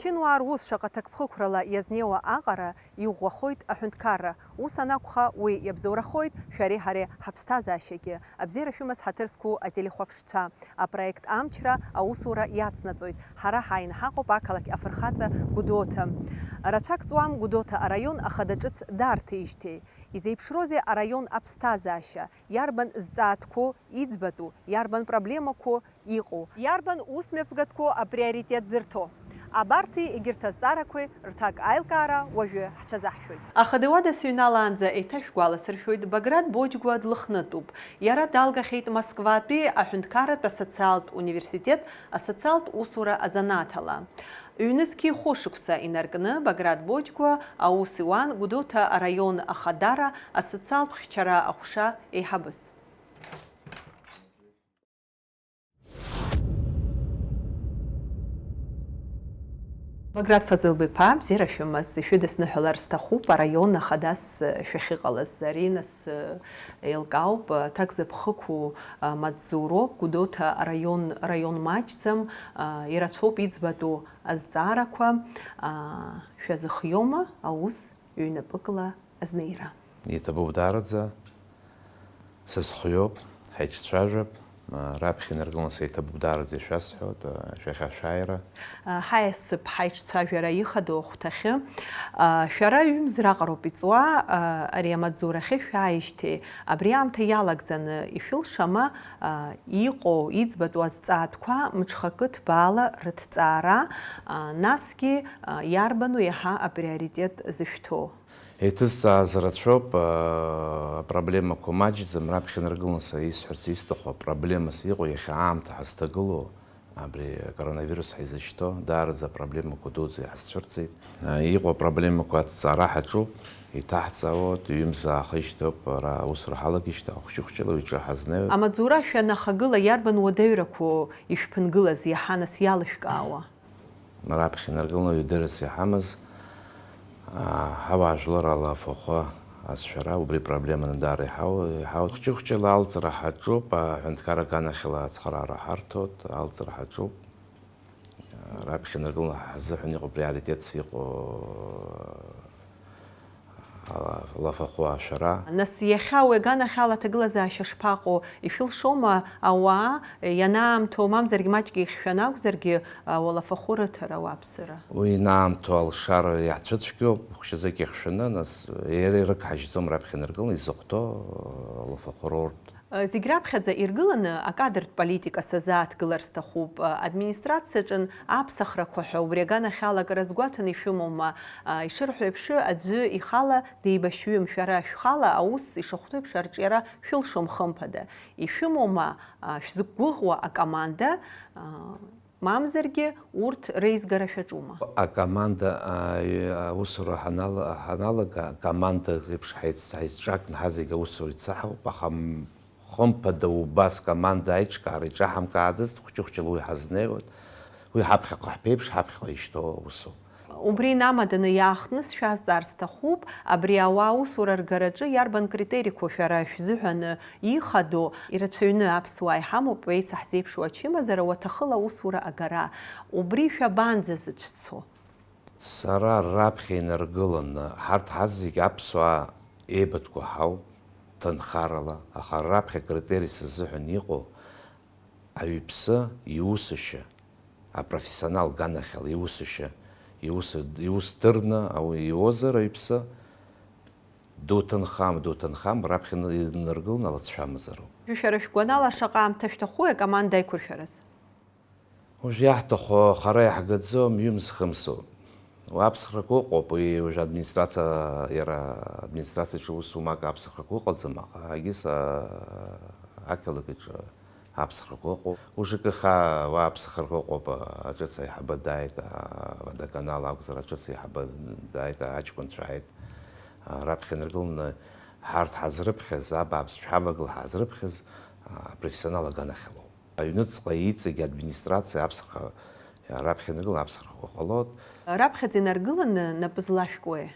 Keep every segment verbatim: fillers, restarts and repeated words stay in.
Чынуаа рус шаҟа ҭакԥхықәрала иазнеиуа аҟара иӷәӷәахоит аҳәынҭқарра. Ус анакәха, уи иабзоурахоит шәареи ҳареи ҳаԥсҭазаашьагьы. Абзиара шәымаз, ҳаҭыр зқәу ателехәаԥшцәа. Апроект Амчра аусура иацнаҵоит. Ҳара ҳааины ҳаҟоуп ақалақь афырхаҵа Гәдоуҭа. Рацәак ҵуам Гәдоуҭа араион ахада ҿыц даарҭеижьҭеи. Изеиԥшроузеи араион аԥсҭазаашьа? Иарбан зҵаатәқәоу иӡбатәу? Иарбан проблемақәоу иҟоу? Иарбан усмҩаԥгатәқәоу априоритет зырҭо? Абарҭи егьырҭ азҵаарақәеи рҭак аилкаара уажәы ҳҽазаҳшәоит. Ахада иуада сыҩналаанӡа еиҭашәгәаласыршәоит, Баграт Боџьгәа длыхнытәуп. Иара далгахьеит Москватәи аҳәынҭқарратә асоциалтә университет асоциалтә усура азанааҭ ала. Ҩнызқьи хәышықәса инаркны Баграт Боџьгәа аус иуан Гәдоуҭа араион Ахадара асоциалтә хьчара аҟәша еиҳабыс. Баграт Фазылбеиԥа, бзиара шәымаз, ишәыдысныҳәалар сҭахуп, араион ахадас шәахьыҟалаз. Ари, нас, еилкаауп, аҭак зыԥхықәу маҵзуроуп, Гәдоуҭа араион, раион маҷӡам, ирацәоуп иӡбатәу азҵаарақәа, шәазыхиома аус ҩнапыкла азнеира? Иҭабуп даараӡа, сызхиоуп, ҳаицәцәажәап, раԥхьа инаркыланы сеиҭабуп даараӡа ишәасҳәоит, шәахьа шәааира. Ҳаиасып ҳаицәцәажәара ихадоу ахәҭахьы. Шәара ҩымз раҟароуп иҵуа, ари амаҵзурахьы шәааижьҭеи абри аамҭа иалагӡаны ишәылшама, иҟоу, иӡбатәу азҵаатәқәа мҽхакы ҭбаала рыҭҵаара, насгьы иарбану иаҳа априоритет зышәҭоу? Еиҭызҵааз рацәоуп, апроблемақәа маҷӡам, раԥхьа инаркыланы са исҳәарц исҭаху, апроблемас иҟоу иахьа аамҭа ҳазҭагылоу, абри акоронавирус ҳаизышьҭоу, даараӡа апроблемақәа дуӡӡа иаҳзцәырҵит. Иҟоу апроблемақәа аҭҵаара ҳаҿуп, иҭаҳҵаауеит, ҩымз аахижьҭоуп, ара аусура ҳалагеижьҭеи ахәыҷы-хәыҷыла уи аҿы ҳазнеиуеит. Амаҵзура шәанахагыла иарбан уадаҩрақәоу ишәԥынгылаз иаҳа нас иалышәкаауа? Раԥхьа инаркыланы ҩдырас иҳамаз, аа, ҳауаажәлар алафахәы ацәшәара, убри проблеманы даара иҳау-, иҳау-, хәҷы-хәҷыла алҵра ҳаҿуп, аҳәынҭқар аганахьала ацхыраара ҳарҭоит, алҵра ҳаҿуп. Раԥхьа инаркыланы ҳзыҳәан иҟоу, приоритетс иҟоу, ала-, лафахәы ашәара. Нас иахьа уи аганахьала аҭагылазаашьа шԥаҟоу? Ишәылшома ауаа ианаамҭоу, мамзаргьы маҷк еихьшәаны акәзаргьы, уалафахәы рыҭара ауааԥсыра? Уи инаамҭоу алшара иаҳцәыцәгьоуп, хәшьазык ихьшәаны, нас иара ирыгҳажьӡом раԥхьа инаркыланы изыхәҭоу алафахәы роуртә. Зегь раԥхьаӡа иргыланы акадртә политика сазааҭгылар сҭахуп. Администрациаҿын аԥсахрақәа ҳәа убри аганахьала акы азгәаҭаны ишәымоума? Ишырҳәо еиԥш, аӡәы ихала деибашьҩым, шәара шәхала аус ишахәҭоу еиԥш арҿиара шәылшом хымԥада. Ишәымоума, шәзықәгәыӷуа акоманда? Мамзаргьы урҭ реизгара шәаҿума? Акоманда, аа, аусура ҳанала-, ҳаналага, акоманда еиԥш ҳаиц-, ҳаицҿакны ҳазегь аусура ицаҳауп, аха м-, хымԥада убас команда аиҿкаара иҿаҳамкааӡацт, хәҷы-хәҷыла уи ҳазнеиуеит. Уи ҳаԥхьаҟа ҳԥеиԥш, ҳаԥхьаҟа ишьҭоу аусуп. Убри инамаданы иаахтны сшәазҵаар сҭахуп, абри ауаа аусура ргараҿы иарбан критериқәоу шәара шәзыҳәан ихадоу? Ирацәаҩны аԥсуаа иҳамоуп еицаҳзеиԥшу ачымазара, уаҭахыла аусура агара. Убри шәабанӡазыцәцо? Сара раԥхьа инаргыланы, ҳарҭ ҳазегь аԥсуаа еибыҭқәа ҳауп, ҭынхарала, аха раԥхьа акритерий сзыҳәан иҟоу, аҩԥсы иусушьа, апрофессионал ганахьала иусушьа, иус, иус дырны ауаҩы иуозар, аҩԥсы дуҭынхам, дуҭынхам, раԥхьа инаргыланы алацәажәамзароуп. Шәара шәгәанала, шаҟа аамҭа шәҭахуи акоманда аиқәыршәараз? Уажә иаҳҭаху хара иаҳгаӡом, ҩымз-хымзу. Уи аԥсхрақәа ыҟоуп, уи уажә администрациа, иара администрациаҿы усумак аԥсхрақәа ыҟаӡам, аха егьыс, а, ақалақь аҿы аԥсхрақәа ыҟоуп. У Ж К Х уа аԥсхрақәа ыҟоуп, а, аҿыц аиҳабы дааит, а, водоканал акәзар, аҿыц аиҳабы дааит, а, аҷкәынцәа ааит. А, раԥхьа инаргыланы ҳарҭ ҳазрыԥхьаз, абааԥс, шәҳавагыла ҳазрыԥхьаз, а, апрофессионал аганахьалоуп. Аҩныҵҟа иҵегь администрациа аԥсхра, раԥхьа инаргыланы аԥсхрақәа ҟалоит. Раԥхьаӡа инаргыланы напы злашәкуеи?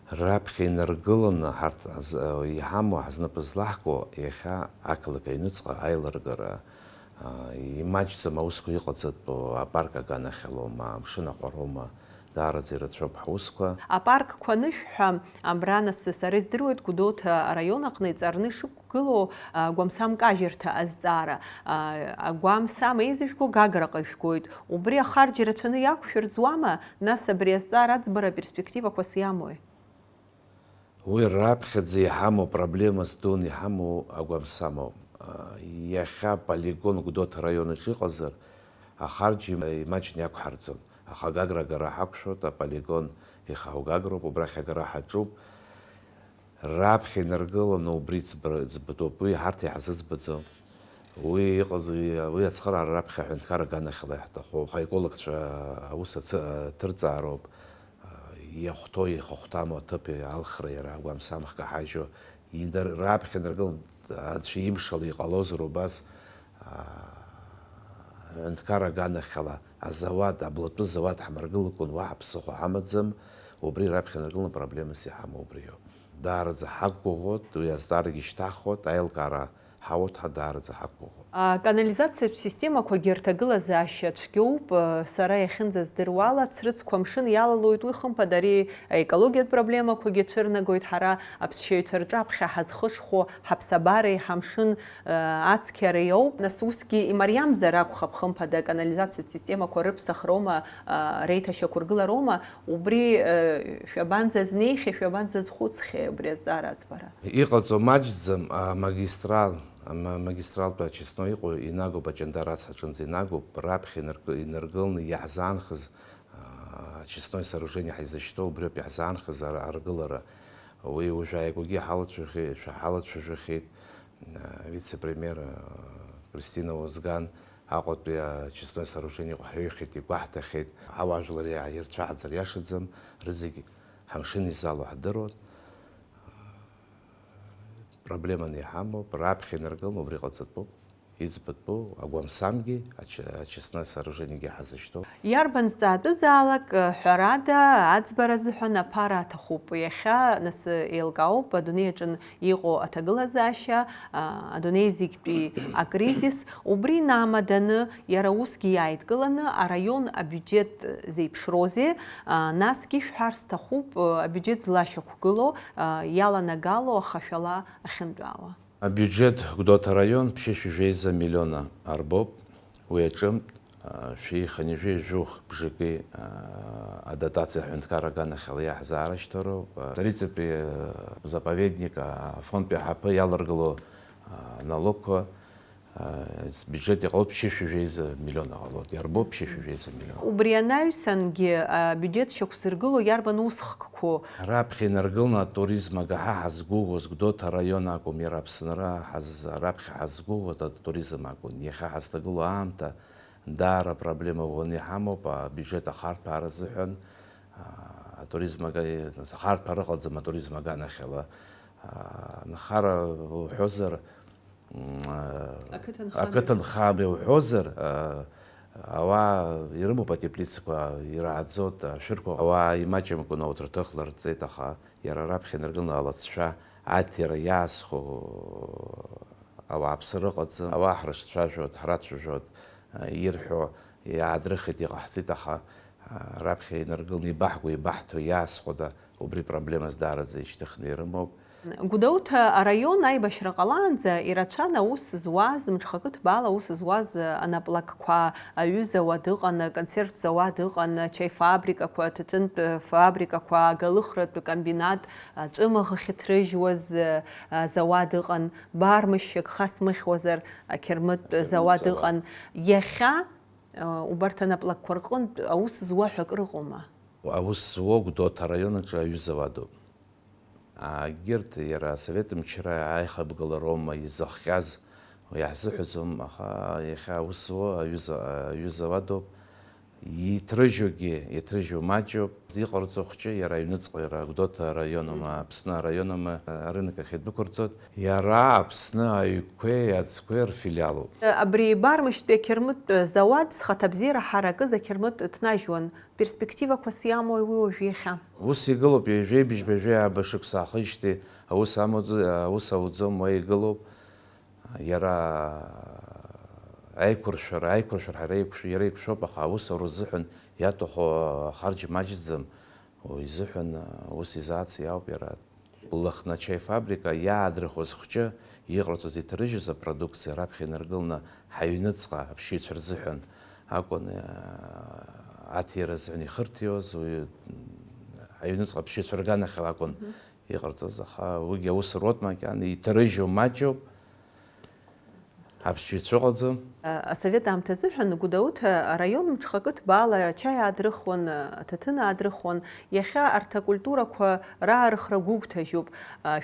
Раԥхьа инаргыланы ҳарҭ ҳаз-, иҳамоу, ҳазнапы злаҳку иахьа ақалақь аҩныҵҟа аилыргара, Имаҷӡам аусқәа иҟаҵатәу апарк аганахьалоума, амшын аҟәароума, даараӡа ирацәоуп ҳусқәа. Апаркқәа анышәҳәа, абра нас сара издыруеит Гәдоуҭа араион аҟны иҵарны ишықәгылоу агәамсам кажьырҭа азҵаара. Агәамсам еизыжәго Гаграҟа ижәгоит. Убри ахарџь рацәаны иақәшәар ӡуама, нас абри азҵаара аӡбара перспективақәас иамои? Уи раԥхьаӡа иҳамоу проблемас дуны иҳамоу агәамсамоуп. Иахьа аполигон Гәдоуҭа араион аҿы иҟазар, ахарџь имаҷны иақәҳарҵон. Аха Гагра агара ҳақәшәоит, аполигон ихаау Гагроуп, убрахь агара ҳаҿуп. Раԥхьа инаргыланы убри ӡбра-, ӡбатәуп, уи ҳарҭ иаҳзыӡбаӡом. Уи иҟаз, уи, уи ацхыраара раԥхьа аҳәынҭқар аганахьала иаҳҭахуп. Аха аекологцәа аус ацы-, аҭырҵаароуп. Иахәҭоу, ихахәҭаму аҭыԥи алхра иара агәамсамх каҳажьу, инар-, раԥхьа инаргылт, анцәа имшала иҟалозар убас, аа, аҳәынҭқар аганахьала азауад, аблатәы зауад ҳамаргылакәын, уаҳа ԥсыхәа ҳамаӡам, убри раԥхьа инаргыланы проблемас иҳамоу убриоуп. Даараӡа ҳақәгәыӷуеит, уи азҵаарагьы шьҭаҳхуеит, аилкаара ҳауҭ ҳәа даараӡа ҳақәгәыӷуеит. Аканализациатә системақәагьы рҭагылазаашьа цәгьоуп, сара иахьынӡаздыруала, ацрыҵқәа амшын иалалоит, уи хымԥада ари аекологиатә проблемақәагьы цәырнагоит, ҳара аԥсшьаҩцәа рҿаԥхьа ҳазхышхәо ҳаԥсабареи ҳамшын ацқьареи ауп. Нас усгьы имариамзар акәхап, хымԥада аканализациатә системақәа рыԥсахроума, реиҭашьақәыргылароума, убри шәабанӡазнеихьеи, шәабанӡазхәыцхьеи убри азҵаара аӡбара? Иҟаҵоу маҷӡам, амагистрал, ама-, магистралтә ачесной иҟоу инагоуп, Аҷандар ацҳаҿынӡа инагоуп, раԥхьа инарк-, инаргыланы иаҳзаанхаз, а, очистной сооружение ҳаизышьҭоу, убриоуп иаҳзаанхаз ар-, аргылара. Уи уажәы ааигәагьы иҳалацәажәахьеит, шәа-, ҳалацәажәахьеит, а, вице-премиер, а, Кристина Уазган, Аҟәатәи ачесной сооружение иҟоу ҳаҩхьеит, игәаҳҭахьеит, ауаажәлар иа-, ирцәаҳаӡар иашаӡам, рызегь ҳамшын изалоу ҳдыруан. Проблеманы иҳамоуп, раԥхьа инаркылом, убри ҟаҵатәуп, иӡбатәу агәамсамгьы, ач-, ачесной сооружениегьы ҳазышьҭоу. Иарбан зҵаатәызаалак ҳәарада аӡбара азыҳәан аԥара аҭахуп. Иахьа нас еилкаауп адунеи аҿы иҟоу аҭагылазаашьа, а, адунеи зегьтәи акризис, убри инамаданы, иара усгьы иааидкыланы араион абиуџьет зеиԥшроузеи, а, насгьы ишәҳәар сҭахуп, а, абиуџьет злашьақәгылоу, а, иаланагало ахашәала ахьынтәаауа. Абиуџьет Гәдоуҭа араион ԥшьышәи жәеиза миллиона арбоуп, уи аҿынтә Шәи хынҩажәи жәохә бжаки адотациа аҳәынҭқарра аганахьала иаҳзаарышьҭроуп. Дарицатәи заповедник афондтәи аҳаԥы иаларгыло налогқәа сбиуџьет иҟалоит ԥшьышәи жәеиза миллион ҟалоит, иарбоуп ԥшьышәи жәеиза миллион. Убри анаҩсангьы абиуџьет шьақәзыргыло иарбан усхкқәоу? Раԥхьа инаргыланы атуризм агаҳа ҳазгәыӷуаз Гәдоуҭа араион акәым, иара Аԥсынра ҳаз-, раԥхьа ҳазгәыӷуа атуризм акәын. Иахьа ҳазҭагылоу аамҭа Даара апроблема ӷәӷәаны иҳамоуп абиуџьет ахарҭәаара азыҳәан, аа, атуризм ага-, ахарҭәаара ыҟаӡам атуризм аганахьала. Аа, нхара уҳәозар, м, аа, Ақыҭанхамҩа. Ақыҭанхамҩа уҳәозар, аа, ауаа ирымоуп атеплицақәа, ирааӡоит, ашәырқәа, ауаа имаҷымкәа ауҭраҭых ларҵеит, аха иара раԥхьа инаркны алацәа, аҭира иаасхәо ауааԥсыра ыҟаӡам, ауаа ҳрыҿцәажәоит, ҳрацәажәоит, ирҳәо иаадрыхит, иҟаҳҵеит, аха раԥхьа инаркылны ибаҳго, ибаҳҭо, иаасхәода, убри проблемас даараӡа ишьҭыхны ирымоуп. Гәдоуҭа араион аибашьра ҟалаанӡа ирацәан аус зуаз, мҽхакы ҭбаала аус зуаз анаплакқәа, аҩыза ауад ыҟан, аконсервтә зауад ыҟан, ачаи фабрикақәа, аҭаҭынтә фабрикақәа, агалыхратә комбинат, аҵәымаӷ ахьыҭрыжьуаз, а, зауад ыҟан, Бармышьак хасмыхьуазар, ақьырмытә Ақьырмытә зауад зауад. Ыҟан. Иахьа, а, убарҭ анаплакқәа рҟынтә аус зуа ҳәа акыр ыҟоума? Аус зуоу Гәдоуҭа араион аҿы аҩыза ауадоуп. Егьырҭ иара асовет мчра аихабгалароума изыхҟьаз, уи иаҳзыҳәаӡом, аха иахьа аус зуа аҩыза, аҩыза ауадоуп. Иҭрыжьугьы, иҭрыжьу маҷуп. Иҟарҵо хәҷы иара аҩныҵҟа, иара Гәдоуҭа араионума, Аԥсны араионума, арынок ахь идәықәырҵоит. Иара Аԥсны аҩқәеи аӡқәеи рфилиалуп. Абри Бармышьтәи ақьырмытә зауад зхаҭабзиара ҳаракыз ақьырмыт ҭнажьуан. Перспективақәас иамои уи уажә иахьа? Ус игылоуп, ҩажәеи быжьба жәеи ааба шықәса аахижьҭеи аус амуӡ-, аус ауӡом, уа игылоуп. Иара Аиқәыршәара, аиқәыршәара ҳара еиқәшә-, иара еиқәшәоуп, аха аус рзыҳәан иаҭаху ахарџь маҷӡам, уи изыҳәан, ус изаац иауп иара. Лыхны ачаи фабрика иаадрыхуаз хәҷы иҟарҵоз иҭарыжьыз апродукциа раԥхьа инаргыланы ҳаҩныҵҟа аԥсшьаҩцәа рзыҳәан акәын, аҭира азыҳәан ихырҭиуаз, уи аҩныҵҟа аԥсшьаҩцәа рганахьала акәын Мгм. иҟарҵоз, аха уигьы аус руеит макьана, иҭарыжьуа маҷуп, аԥсшьаҩцәа ыҟаӡам. Асовет аамҭазыҳәан Гәдоуҭа араион мҽхакы ҭбаала ачаи аадрыхуан, аҭаҭын аадрыхуан, иахьа арҭ акультурақәа раарыхра гәыгәҭажьуп.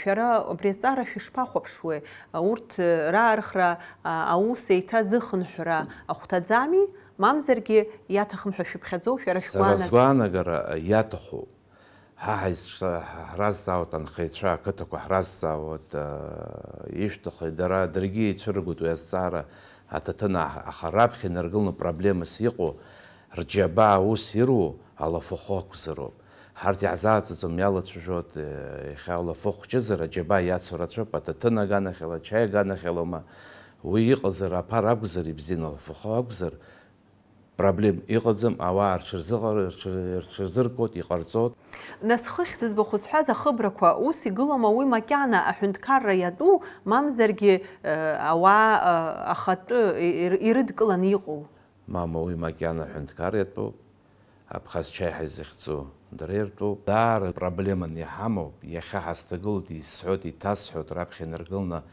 Шәара абри азҵаара шәышԥахәаԥшуеи? Урҭ раарыхра аус еиҭа зыхынҳәра ахәҭаӡами? Мамзаргьы иаҭахым ҳәа шәыԥхьаӡоу шәара Сара шәгәаанагара? Сгәаанагара иаҭахуп. Ҳа ҳаизшра ҳразҵаауеит анхаҩцәа, ақыҭақәа ҳразҵаауеит, ишәҭахи, дара, даргьы еицәыргоит уи азҵаара, аҭаҭын аҳ-, аха раԥхьа инаргыланы проблемас иҟоу, рџьабаа аус ируоу алафахәы акәзароуп. Ҳарҭ иаҳзааӡаӡом, иалацәажәоит, иахьа алафахә хәҷызар аџьабаа иацу рацәоуп, аҭаҭын аганахьала, ачаи аганахьалоума, уи иҟазар аԥара акәзар, ибзианы алафахәы акәзар, проблем иҟаӡам, ауаа рҽырзыҟар-, рҽыр-, рҽырзыркуеит, иҟарҵоит. Нас хыхь зыӡбахә зҳәаз ахыбрақәа ус игылома уи макьана аҳәынҭқарра иатәу, мамзаргьы, э, ауаа, э, ахатәы ир-, ирыдкыланы иҟоу? Мама, уи макьана аҳәынҭқарра иатәуп, Абхаз чаи ҳаизыхьӡу дара иртәуп. Даара проблеманы иҳамоуп, иахьа ҳазҭагылоу исҳәоит, иҭасҳәоит, раԥхьа инаргыланы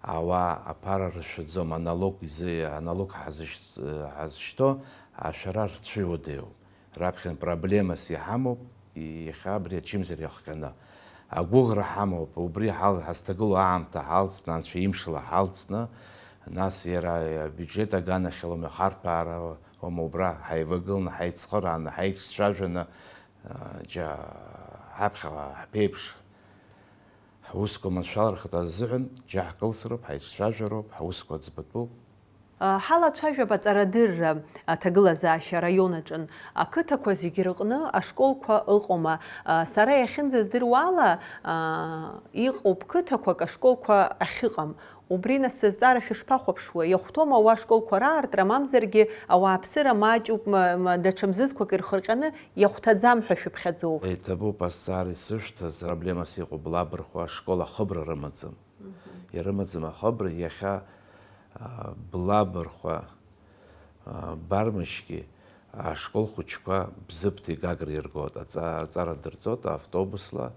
ауаа аԥара рышәаӡом, аналог изы, аналог ҳазышь-, ҳазышьҭоу ашәара рцәыуадаҩуп. Раԥхьа проблемас иҳамоуп, иахьа абри ачымазара иахҟьаны. Агәыӷра ҳамоуп, убри ҳал-, ҳазҭагылоу аамҭа ҳалҵны, анцәа имшала ҳалҵны, нас иара абиуџьет аганахьала, мҩахарҭәаара, уама убра ҳаивагыланы, ҳаицхырааны, ҳаиццәажәаны, џьа ҳаԥхьаҟа ҳԥеиԥш, ҳусқәа маншәалархеит азыҳәан, џьа ҳкылсроуп, ҳаиццәажәароуп, ҳусқәа ӡбатәуп. Ҳалацәажәап аҵарадырра аҭагылазаашьа араион аҿын. Ақыҭақәа зегьы рыҟны ашколқәа ыҟоума? Сара иахьынӡаздыруа ала, иҟоуп қыҭақәак ашколқәа ахьыҟам. Убри нас азҵаара шәышԥахәаԥшуа? Иахәҭоума уа ашколқәа раартра, мамзаргьы ауааԥсыра маҷуп, ма, ма, даҽа мзызқәак ирхырҟьаны иахәҭаӡам ҳәа шәыԥхьаӡоу? Еиҭабуп азҵаара исышәҭаз, проблемас иҟоуп Блабырхәа ашкол ахыбра рымаӡам. Мгм. Ирымаӡам ахыбра, иахьа, а, Блабырхәа, а, Бармышьгьы ашкол хәыҷқәа Бзыԥҭи Гагреи иргоит, аҵа-, аҵара дырҵоит автобусла,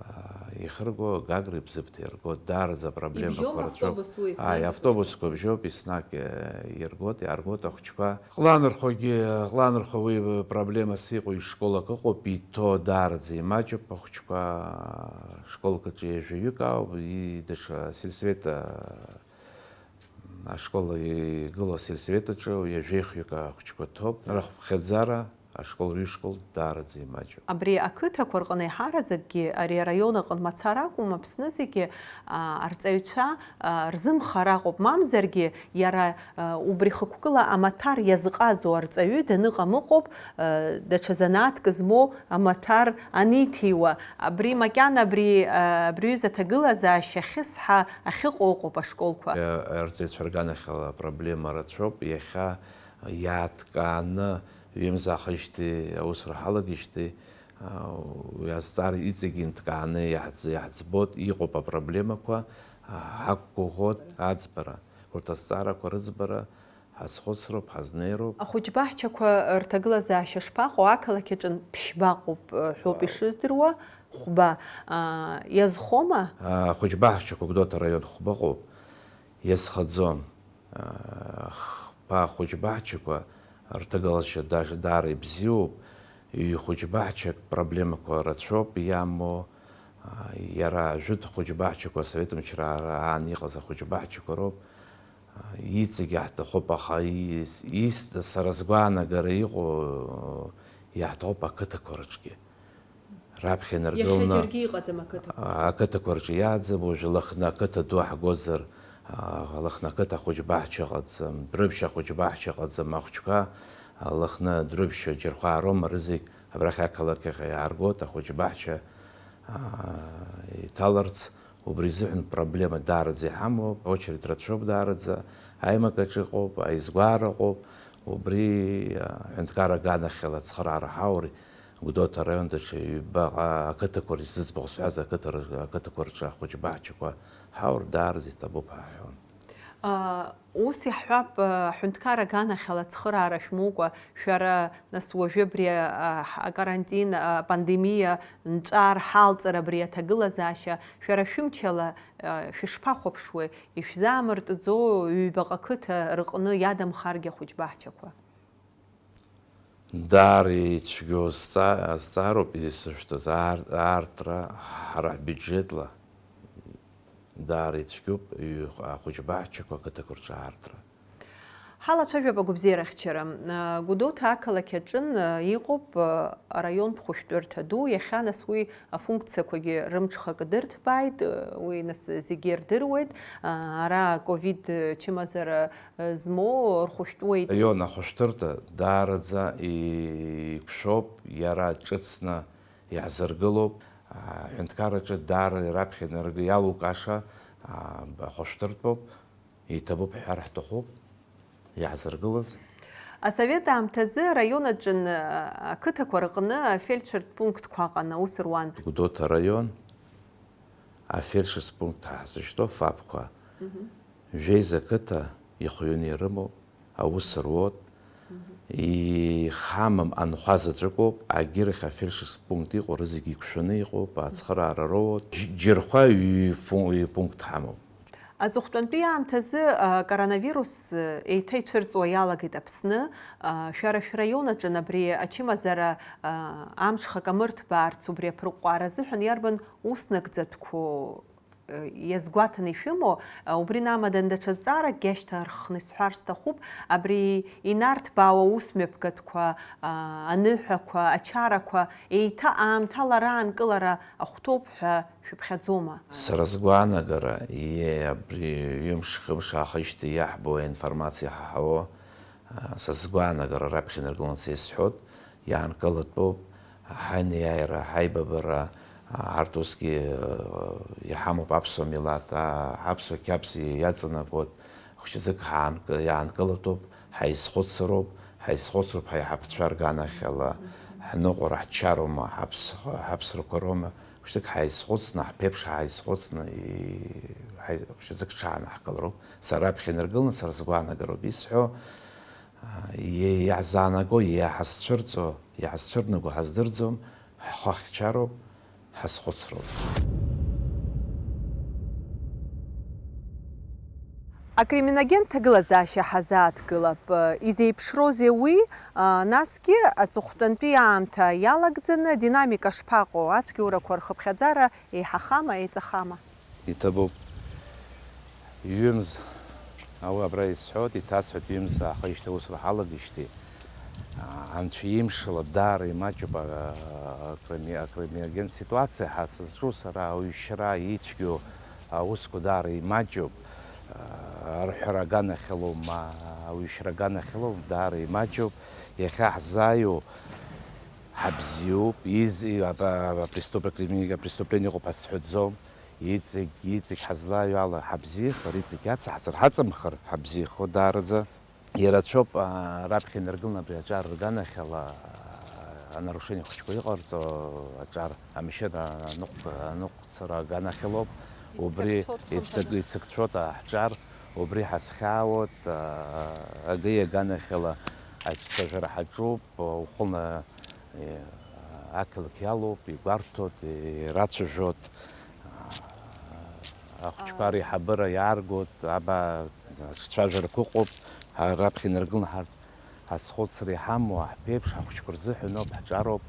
аа, ихырго Гагреи Бзыԥҭи иргоит, даараӡа апроблемақәа Ибжьоума рацәоуп. Автобус уи, еснагь Ааи, автобусқәа бжьоуп, еснагь, э, иргоит, иааргоит ахәыҷқәа. Ҟланырхәагьы, Ҟланырхәа уи проблемас иҟоу ишкол акы ыҟоуп, иҭоу даараӡа имаҷуп ахәыҷқәа, школк аҿы ҩажәаҩык ауп, и-, даҽа сельсовет, а, ашкол игылоу асельсовет аҿы ҩажәеихҩык ахәыҷқәа ҭоуп. Рахәԥхьаӡара ашкол рҩышкол даараӡа имаҷуп. Абри ақыҭақәа рҟны еиҳараӡакгьы ари араион аҟны мацара акәым, Аԥсны зегьы, а, арҵаҩцәа, а, рзымхар акәуп, мамзаргьы иара, а, убри хықәкыла амаҭәар иазҟазоу арҵаҩы даныҟам ыҟоуп, а, даҽа занааҭк змоу амаҭәар аниҭиуа. Абри макьана абри, а, абри аҩыза аҭагылазаашьа ахьысҳа ахьыҟоу ыҟоуп ашколқәа. Арҵаҩцәа рганахьала апроблема рацәоуп, иахьа иааҭкааны, ҩымз аахижьҭеи аусура ҳалагеижьҭеи, уи азҵаара иҵегь инҭкааны иаҳӡ-, иаҳӡбоит, иҟоуп апроблемақәа, ҳақәгәыӷуеит аӡбара. Урҭ азҵаарақәа рыӡбара ҳазхәыцроуп, ҳазнеироуп. Ахәыҷбаҳчақәа рҭагылазаашьа шԥаҟоу? Ақалақь аҿы ԥшьба ыҟоуп, ҳәоуп ишыздыруа, хәба. Иазхома? Ахәыҷбаҳчақәа Гәдоуҭа араион хәба ыҟоуп, иазхаӡом. Хԥа ахәыҷбаҳчақәа рҭагылазаашьа даара ибзиоуп, ҩ-хәыҷбаҳчак проблемақәа рацәоуп иамоу, иара жәытә хәыҷбаҳчақәа асовет мчра аан иҟаз ахәыҷбаҳчақәа роуп, иҵегь иаҳҭахуп, аха ис-, ис-, сара сгәаанагара иҟоу иаҳҭахуп ақыҭақәа рҿгьы. Раԥхьа инаргыланы Иахьа џьаргьы иҟаӡам ақыҭақәа рҿы. Ақыҭақәа рҿы иааӡам, уажәы Лыхны ақыҭа ду ҳгозар, а, Лыхны ақыҭа ахәыҷбаҳча ыҟаӡам, Дәрыԥшь ахәыҷбаҳча ыҟаӡам, ахәыҷқәа, а, Лыхны, Дәрыԥшь, Џьархәаа роума рызегь абрахь ақалақь ахь иааргоит, ахәыҷбаҳча, а, иҭаларц, Убри изыҳәан проблема даараӡа иҳамоуп, очередь рацәоуп даараӡа, аимак аҿы иҟоуп, аизгәаара ыҟоуп, убри, а, аҳәынҭқарра аганахьала ацхыраара ҳаур, Гәдоуҭа араион даҽа ҩбаҟа ақыҭақәа рзы зыӡбахә сҳәаз ақыҭа ры-, ақыҭақәа рҿы ахәыҷ баҳчақәа ҳаур даараӡа иҭабуп ҳәа ҳҳәон. А, ус иаҳҳәап, а, ҳәынҭқар аганахьала ацхыраара шәмоукәа, шәара, нас, уажәы абри, а, ҳ-, акарантин, а, апандемиа нҵәар ҳалҵыр абри аҭагылазаашьа, шәара шәымчала, а, шәышԥахәаԥшуеи, ишәзаамыртӡо ҩбаҟа қыҭа рҟны иадамхаргьы ахәыҷ баҳчақәа? Даара ицәгьоу зҵа-, зҵаароуп исышәҭаз, аар-, аартра ҳара ҳбиуџьетла даара ицәгьоуп, ҩ-, ахәыҷ баҳчақәа ақыҭақәа рҿы аартра. Ҳалацәажәап агәабзиарахьчара. Гәдоуҭа ақалақь аҿын иҟоуп араионтә хәышәтәырҭа ду, иахьа нас уи афункциақәагьы рымҽхак дырҭбааит, уи нас зегьы ирдыруеит. Ара ковид чымазара змоу рхәышәтәуеит. Араион ахәышәтәырҭа даараӡа иқәшәоуп, иара ҿыцны иаҳзыргылоуп. Аҳәынҭқарраҿы даара раԥхьа инарг-, иалукаша, а, ахәышәтәырҭоуп, иҭабуп ҳҳәар ҳҭахуп, иаҳзыргылаз. Асовет аамҭазы араион аҿын, а, ақыҭақәа рҟны афельдшертә пунктқәа ыҟан, аус руан. Гәдоуҭа араион афельдшертә пункт ҳәа ҳзышьҭоу, фапқәа. Мгм. Жәеиза ақыҭа ихҩаны ирымоуп, аус руоуп, ихамам анхәа заҵәыкоуп, агьырахь афельдшерский пункт иҟоу рызегьы иқәшәаны иҟоуп, ацхыраара роуоуп, џь-, џьырхәа ҩ-, фу-, ҩ-, пункт ҳамоуп. Аҵыхәтәантәи аамҭазы, а, коронавирус, э, еиҭа ицәырҵуа иалагеит Аԥсны. А, шәара шәраион аҿын абри ачымазара, а, амҽхак амырҭбаарц убри аԥырҟәҟәаара азыҳәан иарбан ус нагӡатәқәоу иазгәаҭаны ишәымоу, убри намадан даҽа зҵааракгьы ашьҭарххны исҳәар сҭахуп, абри инарҭбаауа аус мҩаԥгатәқәа, аныҳәақәа, ачарақәа еиҭа аамҭала раанкылара ахәҭоуп ҳәа шәыԥхьаӡома? Сара сгәаанагара, иеи, абри ҩымш-хымш аахижьҭеи иаҳбо аинформациа иҳаҳауа, са сгәаанагара раԥхьа инаргыланы са исҳәоит, иаанкылатәуп, ҳанеиааира, ҳаибабара, арҭ усгьы, э, иҳамоуп аԥсуа милаҭ, а, аԥсуа қьабз иаҵанакуеит, хәшьазык ҳаанк-, иаанкылатәуп, ҳаизхәыцроуп, ҳаизхәыцроуп ҳаиҳабацәа рганахьала, ҳныҟәара, ҳчароума, ҳаԥс-, ҳаԥсрақәа роума, хәшьазык ҳаизхәыцны, ҳԥеиԥш ҳаизхәыцны, и-, ҳаи-, хәшьазык ҽаанаҳкылароуп. Сара раԥхьа инаргыланы, сара сгәаанагароуп исҳәо, а, иа-, иаҳзаанаго, иаҳазцәырҵо, иаҳазцәырнаго ҳаздырӡом, ҳхы ахьчароуп, ҳазхәыцроуп. Акриминогентә ҭагылазаашьа ҳазааҭгылап. Изеиԥшроузеи уи? Насгьы аҵыхәтәантәи аамҭа иалагӡаны адинамика шԥаҟоу? Ацәгьоурақәа рхыԥхьаӡара еиҳахама, еиҵахама? Иҭабуп. Ҩымз, ауи абра исҳәоит, иҭасҳәоит, ҩымз аахижьҭеи аусура ҳалагеижьҭеи, а, анцәа имшала даара имаҷуп, а, акрими-, акриминогентә ситуациа ҳа сызҿу сара ауаҩшьра ицәгьоу аусқәа даара имаҷуп, а, арҳәара аганахьалоума, ауаҩшьра аганахьалоума, даара имаҷуп, иахьа ҳзааиуа ҳабзиоуп, из-, и-, аба-, аба-, преступ-, акрими-, апреступление ыҟоуп ҳәа сҳәаӡом. Иҵегь, иҵегь ҳазлаҩу ала ҳабзиахар, иҵегь ацаҳҵар, ҳаҵамхар, ҳабзиахо даараӡа. Ирацәоуп, аа, раԥхьа инаргыланы абри аҿар рганахьала, аа, анарушение хәыҷқәа иҟарҵо, аҿар, амашьына аныҟә-, аныҟәцара аганахьалоуп. Убри иццакцәоит, иццак-, иццакцәоит, аа, ҳҿар, убри ҳазхьаауеит, аа, агеи аганахьала ацәажәара ҳаҿуп, ухәылны Е, ақалақь иалоуп, игәарҭоит, ирацәажәоит, а, ахәыҷқәа реиҳабыра иааргоит, аба, ацәажәарақәа ыҟоуп, ҳа раԥхьа инаргыланы ҳарҭ ҳазхәыцра иҳамоу, ҳԥеиԥш, ҳахәыҷқәа рзыҳәаноуп, ҳҿароуп,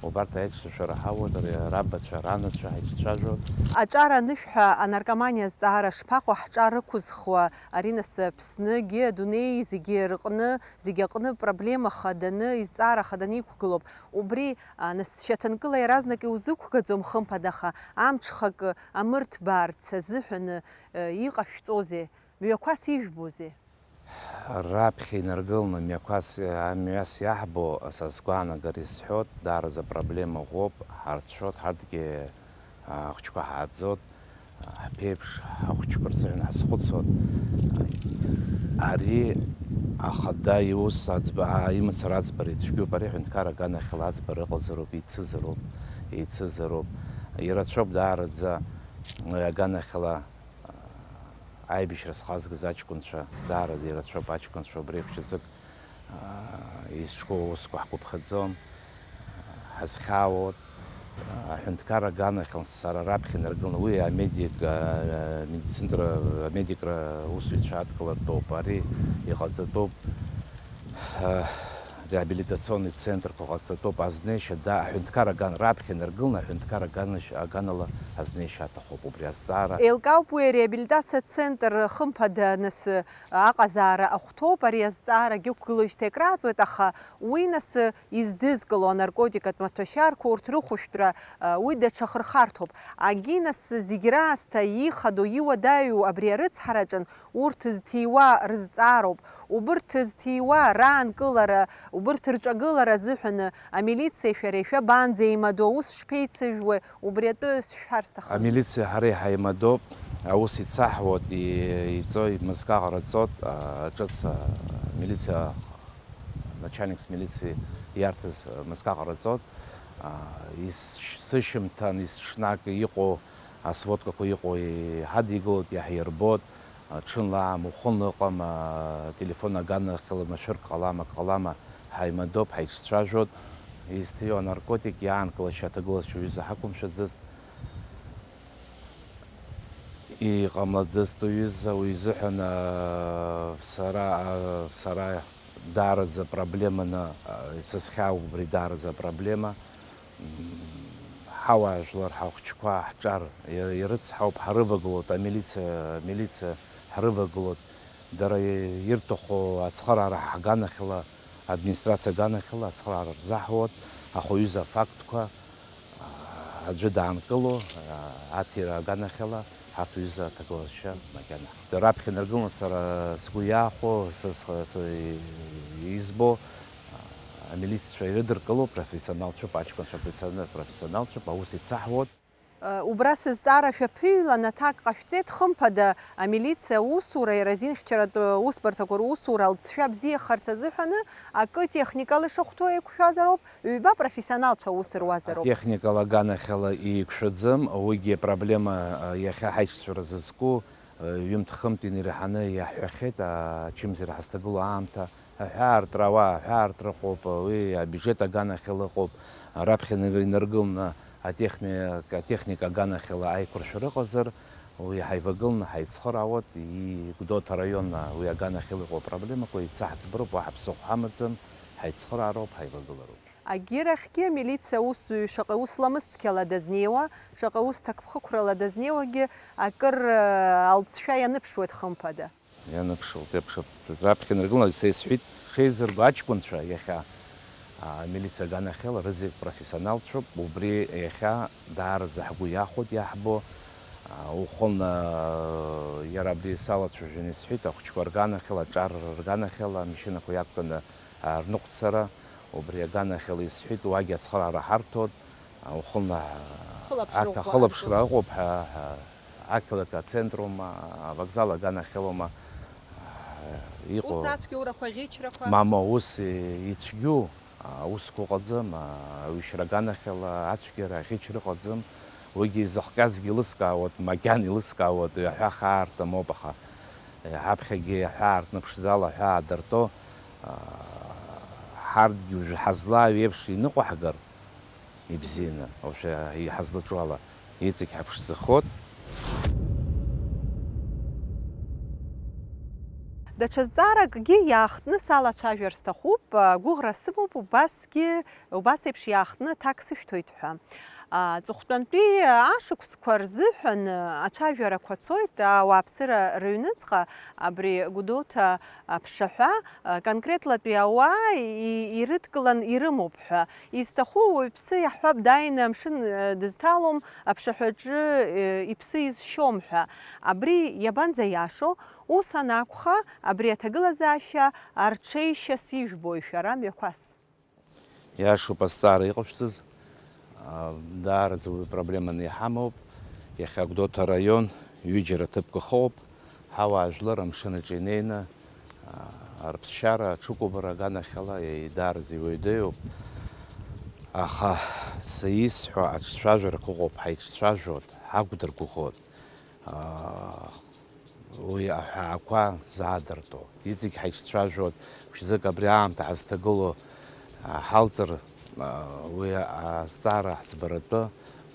убарҭ аицәажәара ҳауеит, ари рабацәа, ранацәа ҳаицәажәоит. Аҿар анышә ҳәа анаркоманиа азҵаара шԥаҟоу, ҳҿар ықәызхуа, ари нас Аԥсныгьы, адунеи зегьы рҟны, зегьы аҟны проблема хаданы, изҵаара хаданы иқәгылоуп. Убри, а, нас шьаҭанкыла иаразнак иузықәгаӡом, хымԥада, аха амҽхак амырҭбаарц азыҳәан, э, иҟашәҵозеи, мҩақәас ижәбозеи? Раԥхьа инаргыланы мҩақәас, амҩас иаҳбо, са сгәаанагара исҳәоит, даараӡа проблема ӷәӷәоуп, ҳарцәшәоит, ҳарҭгьы, а, ахәыҷқәа ҳааӡоит. Ҳԥеиԥш, ҳахәыҷқәа рзыҳәан ҳазхәыцуан. Ари ахада иус аӡба, аа, имацара аӡбара ицәгьоуп, ари аҳәынҭқарра аганахьала аӡбара ыҟазароуп, еицызароуп, еицызароуп. Ирацәоуп даараӡа, уи аганахьала, аа, аибашьра зхазгаз аҷкәынцәа, даараӡа ирацәоуп аҷкәынцәа, убри еиԥш ӡык аа, изҿқәоу аусқәа ҳгәаԥхаӡом, ҳазхьаауоуп. Аҳәынҭқарра аганахьала сара раԥхьа инаргыланы, уи амедик, а, медицинтә, амедикра усзуҩцәа адкылартәоуп, ари иҟаҵатәуп, а, реабилитационный центрқәа ҟаҵатәуп, азнеишьа, да, аҳәынҭқарра аган, раԥхьа инаргыланы аҳәынҭқарра аганашь-, аганала азнеишьа аҭахуп, убри азҵаара. Еилкаауп уи ареабилитациа центр, хымԥада, нас, аҟазаара ахәҭоуп, ари азҵаарагьы ықәгылоижьҭеи акрааҵуеит, аха уи, нас, издызкыло анаркотикатә маҭәашьарқәа урҭ рыхәышәтәра, уи даҽа хырхарҭоуп. Агьи, нас, зегь раасҭа ихадоу, иуадаҩу абри арыцҳараҿын урҭ зҭиуа рызҵаароуп. Убырҭ зҭиуа раанкылара, убырҭ рҿагылара азыҳәан амилициеи шәареи шәабанӡеимадоу, аус шԥеицыжәуеи, убри атәы сшәҳәар сҭахын. Амилициа ҳара иҳаимадоуп, аус ицаҳуеит, и-, иҵоит, мызкы аҟара ҵоит, а, ҿыц, а, милициа, начальникс милициа иарҭаз, а, мызкы аҟара ҵоит. А, ис-, сышьымҭан, есҽнак иҟоу, асводкақәа иҟоу иҳадикылоит, иаҳирбоит, а, ҽынла аамҭа уахынла ыҟам, а, телефон аганахьала машәырк ҟалама, ак ҟалама, ҳаимадоуп, ҳаицәцәажәоит. Изҭиуа анаркотик иаанкылашьа аҭагылазшәа уҩыза ҳақәымшәаӡацт. Иҟамлаӡацт уҩыза, уи изыҳәан, аа, сара, аа, сара даараӡа проблеманы, аа, исызхьаауп убри даараӡа апроблема. М, ҳауаажәлар, ҳахәыҷқәа, ҳҿар, и-, ирыцҳауп, ҳарывагылоит, амилициа, амилициа ҳрывагылоит. Дара ирҭаху ацхыраара ҳганахьала, администрациа аганахьала ацхыраара рзаҳуеит, аха уҩыза афактқәа, аа, аӡәы даанкыло, аа, аҭира аганахьала, ҳарҭ уҩыза аҭагылазшәа макьана. Раԥхьа инаргыланы сара сгәы иаахәо, са схы, са избо, аа, амилиццәа ирыдыркыло профессионалцәоуп, аҷкәынцәа профессионал-, профессионалцәоуп, аус ицаҳуеит. Убра сызҵаара шәаԥыҩлан, аҭак ҟашәҵеит, хымԥада, амилициа аусура, иара азинхьчаратә усбарҭақәа русура алҵшәа бзиахарц азыҳәаны акы техникала ишахәҭоу еиқәшәазароуп, ҩба профессионалцәа аус руазароуп. Атехникала аганахьала еиқәшәаӡам, уигьы апроблема, а, иахьа ҳаишьцәа рзы зку, а, ҩымҭ-хымҭ инеиҳаны иаҳҳәахьеит, а, ачымазара ҳазҭагылоу аамҭа. Аҳәаартра, ауаа аҳәаартра ыҟоуп, уи абиужет аганахьала ыҟоуп, раԥхьа инаргыланы атехни-, атехника аганахьала аиқәыршәара ыҟазар, уи ҳаивагыланы ҳаицхыраауеит, и-, Гәдоуҭа араион уи аганахьала иҟоу апроблемақәа еицаҳӡбароуп, уаҳа ԥсыхәа ҳамаӡам, ҳаицхыраароуп, ҳаивагылароуп. Агьырахьгьы амилициа аусзуҩы шаҟа ус ламыс цқьала дазнеиуа, шаҟа ус ҭакԥхықәрала дазнеиуагьы акыр, э, алҵшәа ианыԥшуеит, хымԥада. Ианыԥшуеит, иаԥшуеит. Раԥхьа инаргыланы са исҳәеит, шеизырго аҷкәынцәа иахьа, а, амилициа аганахьала рызегь профессионалцәоуп, убри иахьа даараӡа ҳгәы иахәоит иаҳбо. А, уахынла, а, иара абри салацәажәаны исҳәеит, ахәыҷқәа рганахьала, аҿар рганахьала, амашьынақәа иақәтәаны, а, рныҟәцара, убри аганахьала исҳәеит, уагьы ацхыраара ҳарҭоит. Уахынла Хылаԥшра арҭ ӷәӷәа ахылаԥшра анҵоуп. Ыҟоуп ҳәа, ҳәа, ақалақь ацентрума, авокзал аганахьалома, иҟоу. Ус ацәгьоурақәа, аӷьычрақәа? Мамоу, ус ицәгьоу аусқәа ыҟаӡам, ауишьра аганахьала ацәгьара, аӷьычра ыҟаӡам. Уигьы изыхҟьазгьы еилыскаауеит, макьана еилыскаауеит, аҳәаа хаарҭа моуп, аха ҳаԥхьагьы аҳәаа аартны ԥшӡала аҳәаа адырто, ҳарҭгьы уажәы ҳазлаау еиԥш иныҟәаҳгар, ибзианы, уажәы иҳазлаҿу ала, иҵегь ҳаԥшӡахоит. Даҽа зҵааракгьы иаахтны салацәажәар сҭахуп, гәыӷра сымоуп, убасгьы, убас еиԥш иаахтны аҭак сышәҭоит ҳәа. Аҵыхәтәантәи ашықәсқәа рзыҳәан ацәажәарақәа цоит ауааԥсыра рыҩныҵҟа, абри Гәдоуҭа аԥшаҳәа, конкретлатәи ауаа и-, ирыдкылан ирымоуп ҳәа. Изҭаху уаҩԥсы иаҳҳәап, дааины амшын, э, дызҭалом, аԥшаҳәаҿы, э, иԥсы изшьом ҳәа. Абри иабанӡаиашоу? Ус анакәха, абри аҭагылазаашьа арҽеишьас ижәбои шәара мҩақәас? Иашоуп азҵаара иҟашәҵаз. А, даараӡа уи проблеманы иҳамоуп. Иахьа Гәдоуҭа араион ҩыџьара ҭыԥк ахоуп, ҳауаажәлар амшын аҿы инеины, аа, рыԥсшьара аҽыкәабара аганахьала иааидараӡа иуаҩдаҩуп. Аха са исҳәо аҿцәажәарақәа ыҟоуп, ҳаиҿцәажәоит, ҳақәдыргәыӷоит. Аа, уи аҳәаақәа заадыртәо. Иҵегь ҳаиҿцәажәоит, ԥшьӡык абри аамҭа ҳазҭагылоу, аа, ҳалҵыр, аа, уи азҵаара ҳӡбаратәы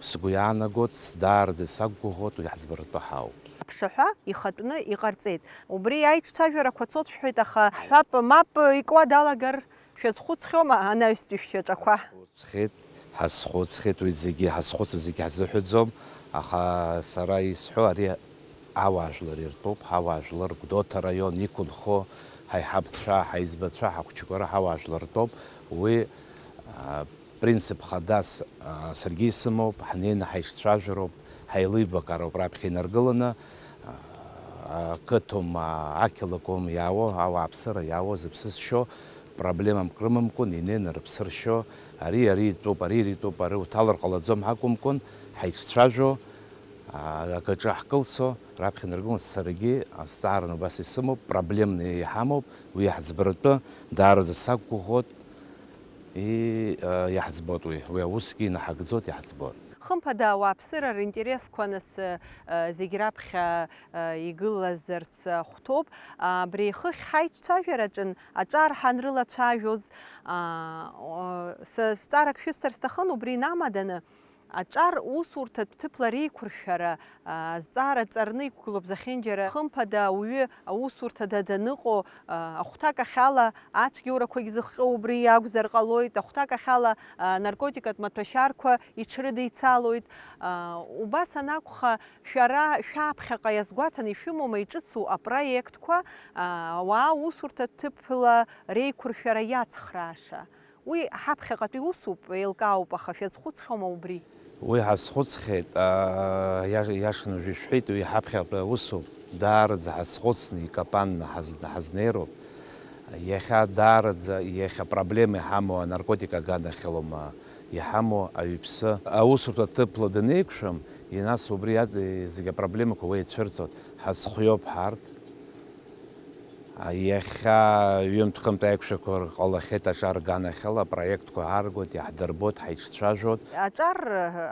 сгәы иаанагоит, даараӡа сақәгәыӷуеит, уи ҳӡбаратәы ҳауп. Аԥшаҳәа ихатәны иҟарҵеит. Убри аиҿцәажәарақәа цоит шәҳәеит, аха ҳҳәап, мап икуа далагар, шәазхәыцхьоума анаҩстәи шәшьаҿақәа? Ҳазхәыцхьеит, ҳазхәыцхьеит, уи зегьы, ҳазхәыцыз зегьы ҳзыҳәаӡом, аха сара исҳәо ари ауаажәлар иртәуп, ҳауаажәлар, Гәдоуҭа араион иқәынхо ҳаиҳабцәа, ҳаиҵбацәа, ҳахәыҷқәа ра ҳауаажәлар ртәоуп, уи, а, принцип хадас, а, саргьы исымоуп, ҳнеины ҳаиҿцәажәароуп, ҳаилибакаароуп раԥхьа инаргыланы, а, ақыҭоума, ақалақьоума иаауа, ауааԥсыра иаауа, зыԥсы зшьо, проблемамк рымамкәан инеины рыԥсы ршьо, ари, ари итәуп, ари, ари итәуп, ари уҭалар ҟалаӡом ҳакәымкәан, ҳаиҿцәажәо, аа, акаҿы ҳкылсо, раԥхьа инаргылан саргьы азҵаараны убас исымоуп, проблемны иҳамоуп, уи иаҳӡбаратәы даараӡа сақәгәыӷуеит, и, а, иаҳӡбоит уи, уи аусгьы инаҳагӡоит, иаҳӡбоит. Хымԥада, ауааԥсыра ринтересқәа нас, а, зегь раԥхьа, а, игылазарц ахәҭоуп. А, абри хыхь ҳаиҿцәажәараҿын аҿар ҳанрылацәажәоз, а, о, са зҵаарак шәысҭар сҭахын, убри инамаданы, аҿар усурҭатә ҭыԥла реиқәыршәара, а, азҵаара ҵарны иқәгылоуп зехьынџьара. Хымԥада, ауаҩы аусурҭада даныҟоу, а, ахәҭакахьала ацәгьоурақәагь зыхҟьо убри иакәзар ҟалоит, ахәҭакахьала, а, наркотикатә маҭәашьарқәа иҽрыдицалоит. А, убас анакәха, шәара шәаԥхьаҟа иазгәаҭаны ишәымоума иҿыцу апроектқәа, а, ауаа усурҭатә ҭыԥла реиқәыршәара иацхрааша? Уи ҳаԥхьаҟатәи усуп, еилкаауп, аха шәазхәыцхьоума убри? Уи ҳазхәыцхьеит, аа, иа-, иашаны шәишәҳәеит, уи ҳаԥхьаҟатәи усуп, даараӡа ҳазхәыцны, икапанны ҳаз-, ҳазнеироуп. Иахьа даараӡа, иахьа проблема иҳамоу анаркотик аганахьалоума иҳамоу аҩԥсы. Аусурҭа ҭыԥла данеиқәшәам, нас убри иаҵ-, зегь апроблемақәа уи ицәырҵуеит. Ҳазхиоуп ҳарҭ. Иахьа ҩынтә-хынтә аиқәшәақәа ҟалахьеит аҿар аганахьала, апроектқәа ааргоит, иаҳдырбоит, ҳаиҿцәажәоит. Аҿар,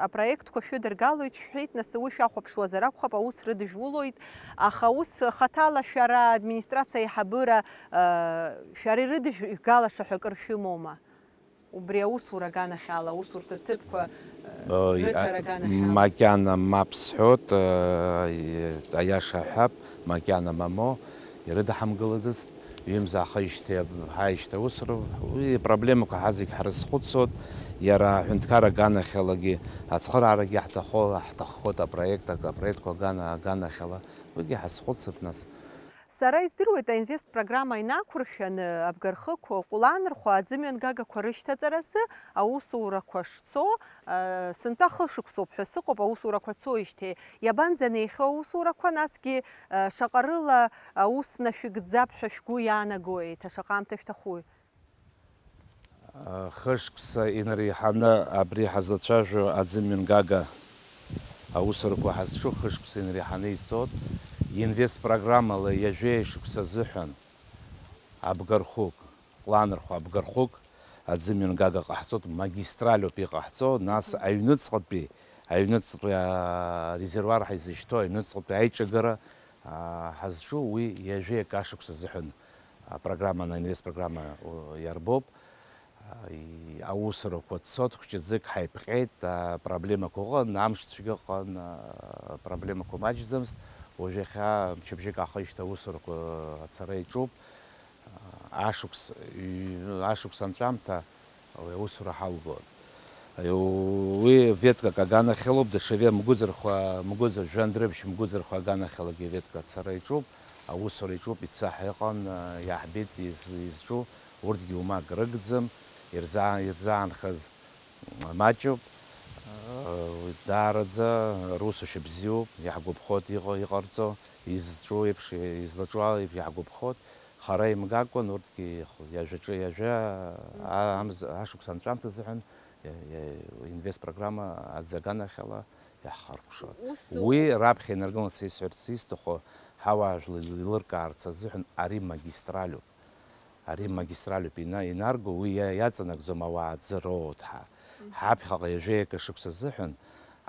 апроектқәа шәыдыргалоит шәҳәеит, нас уи шәахәаԥшуазар акәхап, аус рыдыжәулоит, аха ус хаҭала шәара администрациа аиҳабыра, шәара ирыдыжәгалаша ҳәа акыр шәымоума? Убри аусура аганахьала, аусурҭа ҭыԥқәа, э, Ой, рыҭара а, аганахьала. Макьана мап сҳәот, э, и-, аиаша ҳәап, макьана мамоу, ирыдаҳамгылаӡацт, ҩымз аахижьҭеи ҳаишьҭ аусура, уи проблемақәа ҳа зегь ҳрызхәыцуот, иара аҳәынҭқар аганахьалагьы ацхыраарагьы ҳҭахо-, ҳҭаххот апроект, ак-, апроектқәа агана-, аганахьала, уигьы ҳазхәыцып нас. Сара издыруеит, аинвест программа инақәыршәаны, абгархықә, ҟәланырхәа аӡымҩангагақәа рышьҭаҵаразы аусурақәа шцо, а, сынтәа хышықәсоуп ҳәа сыҟоуп, аусурақәа цоижьҭеи. Иабанӡанеихьоу аусурақәа, насгьы, а, шаҟа рыла аус нашәыгӡап ҳәа шәгәы иаанагои, еиҭа шаҟа аамҭа шәҭахуи? Хышықәса инареиҳаны абри ҳазлацәажәо аӡымҩангага аусурақәа ҳазҿу хышықәса инареиҳаны ицоит. Инвест программала ҩажәеи шықәса азыҳәан абгархәык, ҟәланырхәа абгархәык аӡымҩангага ҟаҳҵоит, магистраль ауп иҟаҳҵо, нас аҩныҵҟатәи, аҩныҵҟатәи, аа, резервуар ҳаизышьҭоу аҩныҵҟатәи аиҿагара, аа, ҳазҿу уи ҩажәеи акы ашықәс азыҳәан апрограмма, аинвест программа, о, иарбоуп. И-, аусурақәа цоит, хәҷыӡык ҳаиԥҟьеит, апроблемақәа ыҟан, амш цәгьа ыҟан, апроблемақәа маҷӡамызт. Уажә иахьа мчыбжьык аахижьҭеи аусурақәа ацара иаҿуп. Ашықәс, ҩ-, ашықәс анҵәамҭа уи аусура ҳалгоит. Уи веткак аганахьалоуп, даҽа ве-, мгәыӡырхәа, мгәыӡыр-, жәандәрыԥшь мгәыӡырхәа аганахьалагьы ветка ацара иаҿуп, аусура иаҿуп, ицаҳәа ыҟан, иаҳбеит из-, изҿу, урҭгьы умак рыгӡам, ирзаа-, ирзаанхаз маҷуп, даараӡа русушьа бзиоуп, иаҳгәаԥхоит иҟа-, иҟарҵо, изҿу еиԥш, излаҿу еиԥш иаҳгәаԥхоит. Хара имгакәан, урҭгьы ихә-, ҩажәаҿы ҩажәа, а-, амз-, ашықәс анҵәамҭа азыҳәан, иа-, иа-, инвест программа аӡы аганахьала Иаҳхаркәшоит. Ус уи раԥхьа инаргыланы са исҳәарц исҭаху, ҳауаажәлар еилыркаарц азыҳәан ари магистралуп. Ари магистралуп ина-, инарго, уи иа-, иаҵанакӡом ауаа аӡы роуеит ҳәа. Ҳаԥхьаҟа ҩажәеи акы шықәса азыҳәан,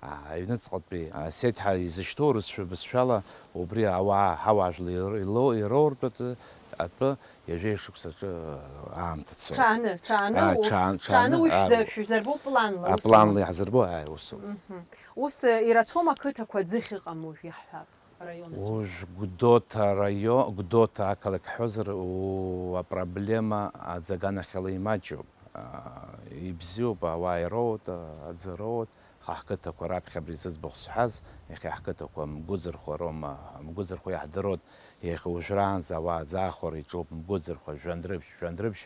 а, аҩныҵҟатәи, а, сеҭ ҳәа изышьҭоу рыцәшәа бызшәала убри ауаа ҳауаажәлар ир-, ило-, ироуртә атәы, атәы ҩажәеи шықәса аҿы, а, аамҭа цоит. Ҽааны, ҽааны, А, у-, ҽаан-, ҽааны ҽааны, уи а, шәза-, шәзырбо планла, а, усума? Планла иаҳзырбо, ааи, усоуп. Мгм. Ус, э, ирацәоума ақыҭақәа аӡы ахьыҟам уажә иаҳҳәап? Араион аҿы. Уажә Гәдоуҭа араион, Гәдоуҭа ақалақь ҳҳәозар, у-, апроблема аӡы аганахьала имаҷуп. А, ибзиоуп, ауаа ироут, а, аӡы роут. Ҳа ҳқыҭақәа раԥхьа абри зыӡбахә сҳәаз, иахьа ҳқыҭақәа мгәыӡырхо роума, мгәыӡырхо иаҳдыруеит, иахьа уажәраанӡа ауаа аӡы аахәара иҿоуп, мгәыӡырхо, жәандрыԥшь, жәандрыԥшь,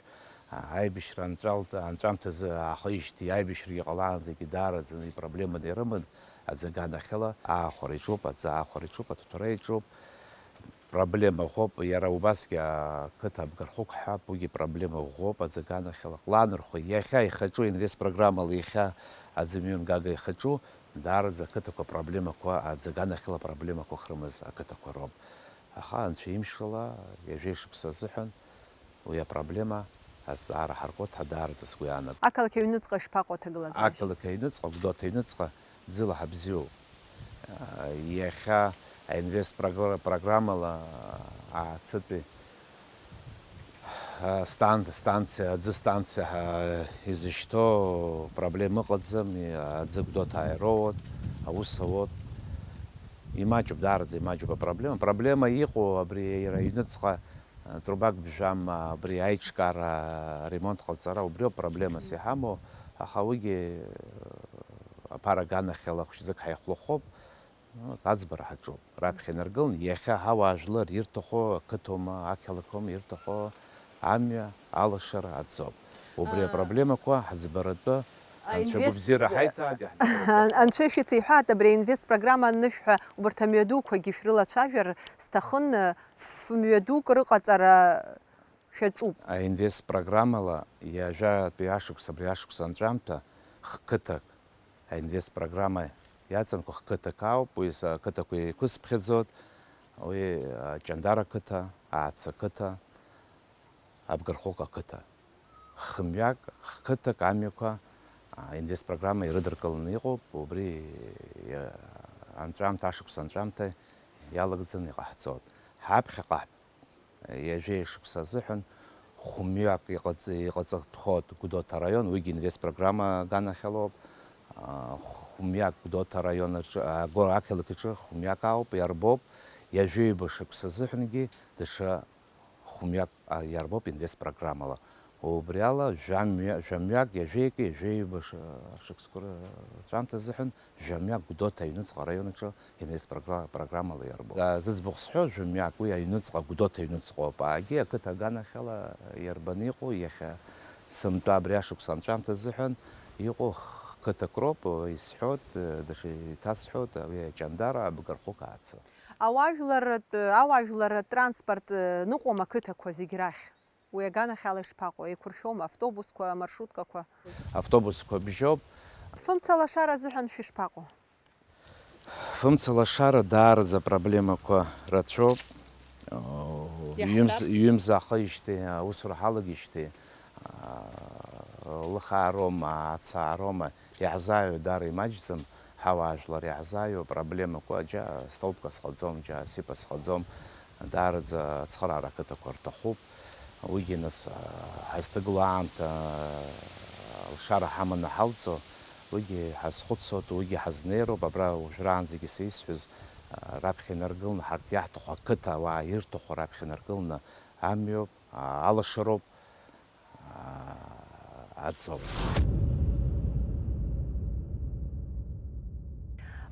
а, аибашьра анҵәалт-, анҵәамҭазы аахижьҭеи аибашьрагьы ҟалаанӡагьы даараӡаны ипроблеманы ирыман, аӡы аганахьала аахәара иҿуп, аӡы аахәара иҿуп, аҭаҭәара иҿуп. Проблема ӷәӷәоуп, иара убасгьы ақыҭа Абгархәык ҳҳәап, уигьы проблема ӷәӷәоуп аӡы аганахьала. Ҟәланырхәа, иахьа ихаҿу инвестпрограммала иахьа аӡы мҩангага ихаҿу, даараӡа ақыҭақәа проблемақәа, аӡы аганахьала проблемақәа хрымыз ақыҭақәа роуп. Аха Анцәа имшала, ҩажәеи шықәса азыҳәан уи апроблема азҵаара ҳаркуеит ҳәа даараӡа сгәы иаанагоит. Ақалақь аҩныҵҟа ишԥаҟоу аҭагылазаашьа? Ақалақь аҩныҵҟа, Гәдоуҭа аҩныҵҟа, ӡыла ҳабзиоуп. Иахьа аинвест програ-, программала Аацы-тәи, а, стан-, станциа, аӡы станциа ҳәа изышьҭоу проблема ыҟаӡам, и-, аӡы Гәдоуҭа ироуеит, аус ауеит. Имаҷуп, даараӡа имаҷуп апроблема. Апроблема иҟоу абри иара аҩныҵҟа, а, трубак бжәам, а, абри аиҿкаара, аремонт ҟалҵара, убриоуп проблемас иҳамоу, аха уигьы, а, аԥара аганахьала хәшәӡык ҳаихәлахоуп. Аӡбара ҳаҿуп. Раԥхьа инаргылан, иахьа ҳауаажәлар ирҭаху ақыҭоума, ақалақьоума ирҭаху амҩа, алашара аӡоуп. Убри Аа. апроблемақәа ҳӡбаратәы Анцәа Аинвест-, гәыбзиара ҳаиҭааит, иаҳӡбаратәы. Анцәа шәица иҳәааит, абри аинвест программа анышәҳәа, убарҭ амҩадуқәагьы шәрылацәажәар сҭахын, ф-, мҩадук рыҟаҵара шәаҿуп. Аинвест программала иажәатәи ашықәс, абри ашықәс анҵәамҭа, хқыҭак аинвест программа иаҵанакуа хқыҭак ауп, уи са-, ақыҭақәа еиқәысԥхьаӡоит, уи, а, Ҷандара қыҭа, Аацы қыҭа, Абгархәык ақыҭа. Хымҩак, хқыҭак амҩақәа, а, инвест программа ирыдыркыланы иҟоуп, убри, а, анҵәамҭа, ашықәс анҵәамҭа иалагӡаны иҟаҳҵоит. Ҳаԥхьаҟа Ҩажәеи шықәса азыҳәан хәмҩак иҟаҵ-, иҟаҵатәхоит Гәдоуҭа араион, уигьы инвест программа аганахьалоуп. А, хәмҩак Гәдоуҭа араион аҿы, а, Гәдоуҭа ақалақь аҿы хәмҩак ауп, иарбоуп. Ҩажәеи ҩба шықәса азыҳәангьы даҽа хәмҩак, а, иарбоуп инвест программала. Убри ала жәамҩа-, жәамҩак ҩажәеи акы, ҩажәеи ҩба ш-, шықәсқәа рҵәамҭа азыҳәан Жәамҩак Гәдоуҭа аҩныҵҟа араион аҿы инвест програ-, программала иарбоуп. А, зыӡбахә сҳәо, жәамҩак уи аҩныҵҟа, Гәдоуҭа аҩныҵҟоуп. Аагьы ақыҭа аганахьала иарбаны иҟоу, иахьа сынтәа абри ашықәс анҵәамҭа азыҳәан иҟоу х-, қыҭак роуп, исҳәоит, даҽа иҭасҳәоит, уи Аҷандара, Абгархәык, Аацы. Ауаажәларратә, ауаажәларратә транспорт ныҟәом ақыҭақәа зегь рахь. Уи аганахьала ишԥаҟоу? Еиқәыршәоума автобусқәа, амаршруткақәа? Автобусқәа бжьоуп. Фымца лашара азыҳәан шәышԥаҟоу? Фымца лашара даараӡа апроблемақәа рацәоуп. Иаҳҳәап. Ҩымз-, ҩымз аахижьҭеи, аусура ҳалагеижьҭеи, лыхаароума, ацаароума, иаҳзааиуа даара имаҷӡам. Ҳауаажәлар иаҳзааиуа проблемақәа, џьа столбка сҟаӡом, џьа сипа сҟаӡом, даараӡа ацхыраара ақыҭақәа рҭахуп. Уигьы нас, а, ҳазҭагылоу аамҭа, а, алшара ҳаманы ҳалҵуа, уигьы ҳазхәыцуа, уигьы ҳазнеироуп, абра уажәраанӡагьы са исҳәаз, а, раԥхьа инаргыланы ҳарҭ иаҳҭаху ақыҭа ауаа ирҭаху раԥхьа инаргыланы амҩоуп, а, алашароуп. Аӡоуп.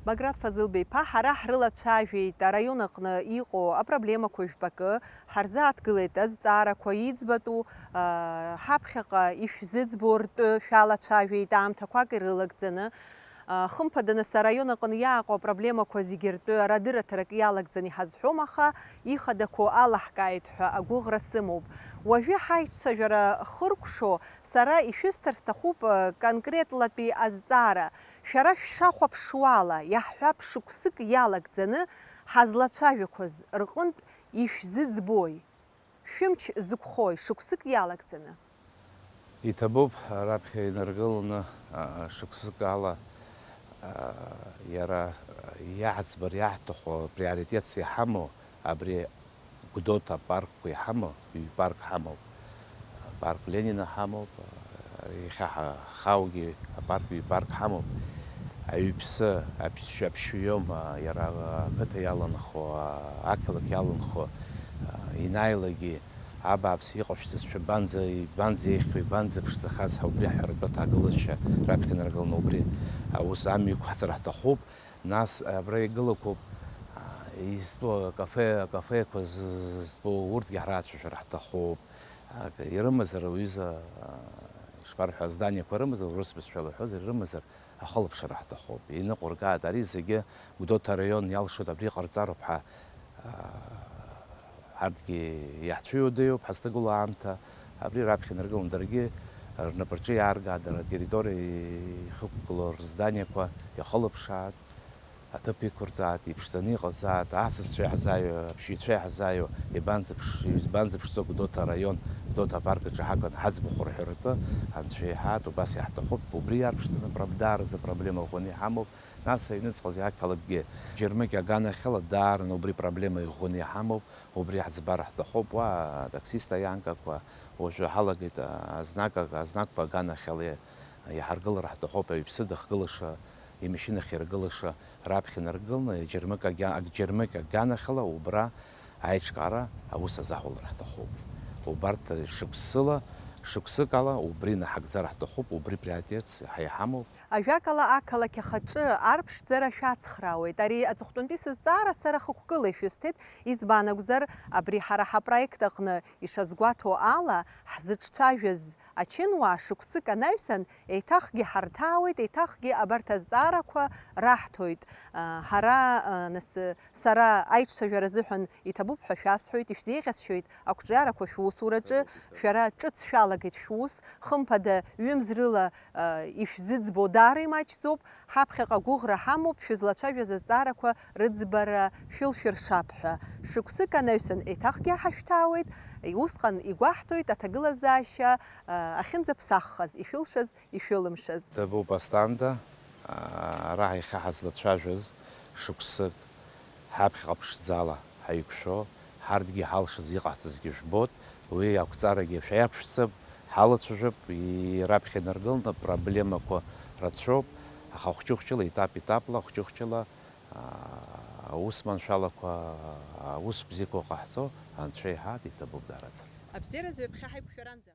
Баграт Фазылбеи-иԥа, ҳара ҳрылацәажәеит араион аҟны иҟоу апроблемақәа жәпакы, ҳарзааҭгылеит азҵаарақәа иӡбатәу, аа, ҳаԥхьаҟа ишәзыӡбо ртәы шәалацәажәеит аамҭақәак ирылагӡаны. Хымԥада, нас араион аҟны иааҟоу апроблемақәа зегьы ртәы арадырраҭарак иалагӡаны иҳазҳәом, аха ихадақәоу алаҳкааит ҳәа агәыӷра сымоуп. Уажәы ҳаиццажәара хыркәшо, сара ишәысҭар сҭахуп конкретлатәи азҵаара. Шәара шәшахәаԥшуала, иаҳҳәап, шықәсык иалагӡаны ҳазлацәажәақәаз рҟынтә ишәзыӡбои? Шәымч зықәхои шықәсык иалагӡаны? Иҭабуп, раԥхьа инаргыланы, а, шықәсык ала, а, иара иаҳӡбар иаҳҭаху, приоритетс иҳамоу абри Гәдоуҭа апаркқәа иҳамоу, ҩ-парк ҳамоуп, апарк Ленина ҳамоуп, иахьа ҳа-, ҳаугьы апарк, ҩ-парк ҳамоуп. Аҩԥсы, аԥшь-, аԥшьҩы иоума, иара ақыҭа иаланхо, ақалақь иаланхо, ианааилакгьы абааԥс, иҟашәҵаз шәабанӡа, ибанӡа еиӷьхо, ибанӡа ԥшӡахаз ҳәа убри аҳәаратәы аҭагылазшәа раԥхьа инаргыланы убри аус амҩақәҳҵар ҳҭахуп. Нас абра игылақәоуп, а, изтәу акафе, акафеқәа з-, зтәу урҭгьы ҳрацәажәар ҳҭахуп. Ак-, ирымазар ауаҩыза, а, ишԥарҳәа, азданиақәа рымазар, урыс бызшәала иҳәозар, ирымазар ахылаԥшра ҳҭахуп. Иныҟәыргааит, ари зегьы Гәдоуҭа араион иалшоит, абри ҟарҵароуп ҳәа, а, ҳарҭгьы иаҳцәыуадаҩуп ҳазҭагылоу аамҭа. Абри раԥхьа инаргылан даргьы рнапаҿы иааргааит, дара атерриториа ихықәгылоу рызданиақәа иахылаԥшааит, аҭыԥ иқәырҵааит, иԥшӡаны иҟазааит, асасцәа иаҳзааиуа, аԥшьаҩцәа иаҳзааиуа, ибанӡаԥш-, ибанӡаԥшӡо Гәдоуҭа араион, Гәдоуҭа апарк аҿы ҳаган ҳаӡбахә рҳәаратәы анцәа иҳәаат, убас иаҳҭахуп, убри иарԥшӡаны проб-, даараӡа проблема ӷәӷәаны иҳамоуп, нас аҩныҵҟа ақалақьгьы Џьармыкьа аганахьала даараны убри проблема ӷәӷәаны иҳамоуп, убри ҳӡбар ҳҭахуп, уа атаксист аианкақәа, уажәы ҳалагеит, а, азнак, азнакқәа аганахьала иа-, иаҳаргылар ҳҭахуп, аҩԥсы дахгылаша, имашьына ахьиргылаша, раԥхьа инаргыланы, аџьармыкьа агьа-, аџьармыкьа аганахьала убра аиҿкаара аус азаҳулар ҳҭахуп. Убарҭ шықәсыла, шықәсык ала убри наҳагӡар ҳҭахуп, убри приоритетс ҳа иҳамоуп. Ажәакала, ақалақь ахаҿы арԥшӡара шәацхраауеит. Ари аҵыхәтәантәи сызҵаара сара хықәкыла ишәысҭеит, избан акәзар, абри ҳара ҳапроект аҟны ишазгәаҭоу ала, ҳзыҿцәажәаз ачынуаа шықәсык анаҩсан, еиҭахгьы ҳарҭаауеит, еиҭахгьы абарҭ азҵаарақәа раҳҭоит. Ҳара, нас, сара аиҿцәажәара азыҳәан иҭабуп ҳәа шәасҳәоит, ишәзеиӷьасшьоит, ақәҿиарақәа шәусураҿы, шәара ҿыц шәалагеит шәус, хымԥада, ҩымз рыла, ишәзыӡбо даара имаҷӡоуп, ҳаԥхьаҟа гәыӷра ҳамоуп, шәызлацәажәаз азҵаарақәа рыӡбара шәылшәыршап ҳәа. Шықәсык анаҩсан еиҭахгьы ҳашәҭаауеит, усҟан игәаҳҭоит аҭагылазаашьа, ахьынӡаԥсаххаз, ишәылшаз, ишәылымшаз. Ҭабуп, Асҭанда, ара иахьа ҳазлацәажәаз шықәсык, ҳаԥхьаҟа ԥшӡала ҳаиқәшәо, ҳарҭгьы ҳалшаз иҟаҳҵазгьы жәбоит, уи ақәҵарагьы шәаиаԥшәцап, ҳалацәажәап, и-, раԥхьа инаргыланы проблемақәа рацәоуп, аха хәҷы-хәҷыла, етап-етапла, хәҷы-хәҷыла, аа, аус маншәалақәа, аус бзиақәа ҟаҳҵо, Анцәа иҳәаат, иҭабуп даараӡа. Абзиаразы ҩаԥхьа ҳаиқәшәаранӡа.